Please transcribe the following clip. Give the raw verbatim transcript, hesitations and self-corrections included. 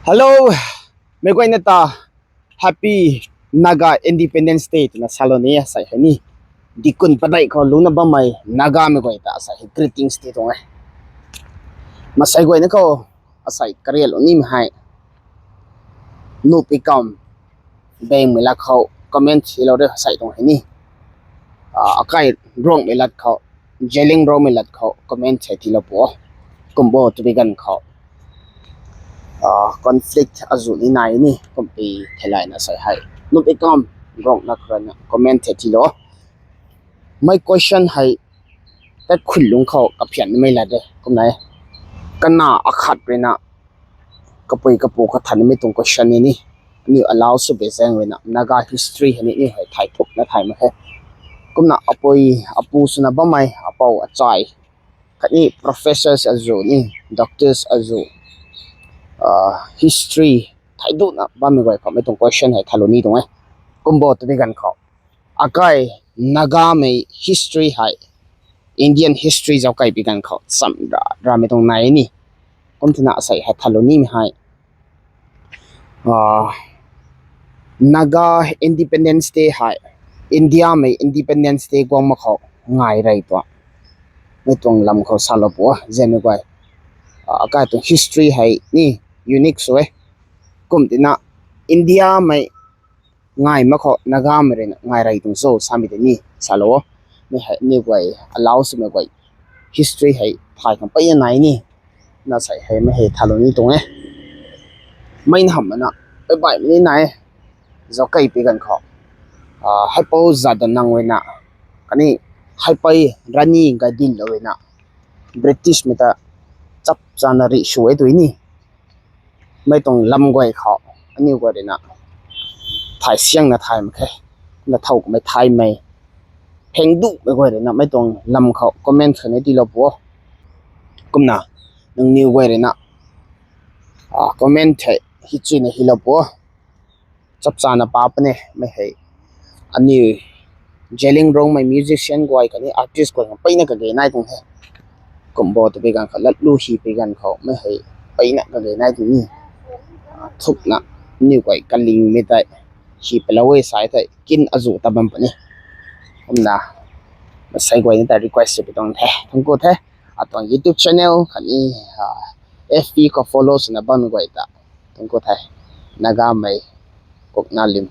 Hello, meic guayna ta Happy Naga Independence Day twna salou ni asei hei ni. Dikun padeih khou lungcna bammei Nagamei guay ta asei hei greetings ti tuang e. Masei guayna khou asei karialou nimei hei, nupi kam bangmei lat khou comment hilou re asei tuang hei ni. Akai Rongmei lat khou, Zeliangrongmei lat khou comment hei tilou pu o. Kumbo twbi ganv khou conflict azuh ni nai ni, kumpi theilayna asei hei nupi kam Rongna khou rana comment hei tilou. Mei question hei kaikhun lungc khou kaphianmei lat de kumna e. Kana akhat ruina kapui kapu kathanmei tuang question ni ni. Aniu alau sw bei zaeng ruina Naga history hei ni aniu hei thay thukna thay mak khe. Kumna apui apu swna bammei apou achai khatni professors azuh ni, doctors azuh, history thay duna bammei guay khou mei tuang question hei thalou ni tuang e. Kumbo twbi ganv khou akai Nagamei history hei Indian history zauc kaibi ganv khou chamra ramei tuang nai ni. Kum thina asei hei thalou nimei hei, Naga Independence Day hei Indiamei Independence Day guang mak khou ngai rey tuang, mei tuang lam khou salou pu o. Zemmei guay, akai tuang history hei ni unique sw e. Kum tina Indiamei ngai mak khou Nagamei ruina ngai rey tuang cho samei tei ni salou o. Mei hei aniu guay alau swmei guay history hei thay khang peyna nai ni. Na asei hei mei hei thalou ni tuang e. Mei na hamhna pei baihmei ni nai e. Zauc kaibi ganv khou Haipou Jadonang ruina khatni Haipei Rani Gaidinliu ruina Britishmei ta chapchana rih sw e tw ni. Mei tuang lam guay khou aniu guay ruina thay siangna thay mak khe. Na thow kamei thaymei phengdumei guay ruina mei tuang lam khou comment khatni tilou pu o. Kumna nangniw guay ruina comment hei hichuina hilou pu o. Chapchana pa puni mei hei aniu Zeliangrongmei musician guay khatni artist guay khang peyna kage nai tuang the. Kumbo twbi ganv khou latlu hi pei ganv khou mei hei peyna kage nai tuang ni. Thukna aniu guay kalingmei tei hi palou e sa thei kin azuh ta bam puni. Kumna masei guay ni ta request sw pi tuang the, thangc ku the. Atuang YouTube channel khatni FB khou follow swna bammei guay ta thangc ku the. Nagamei Kuknalim.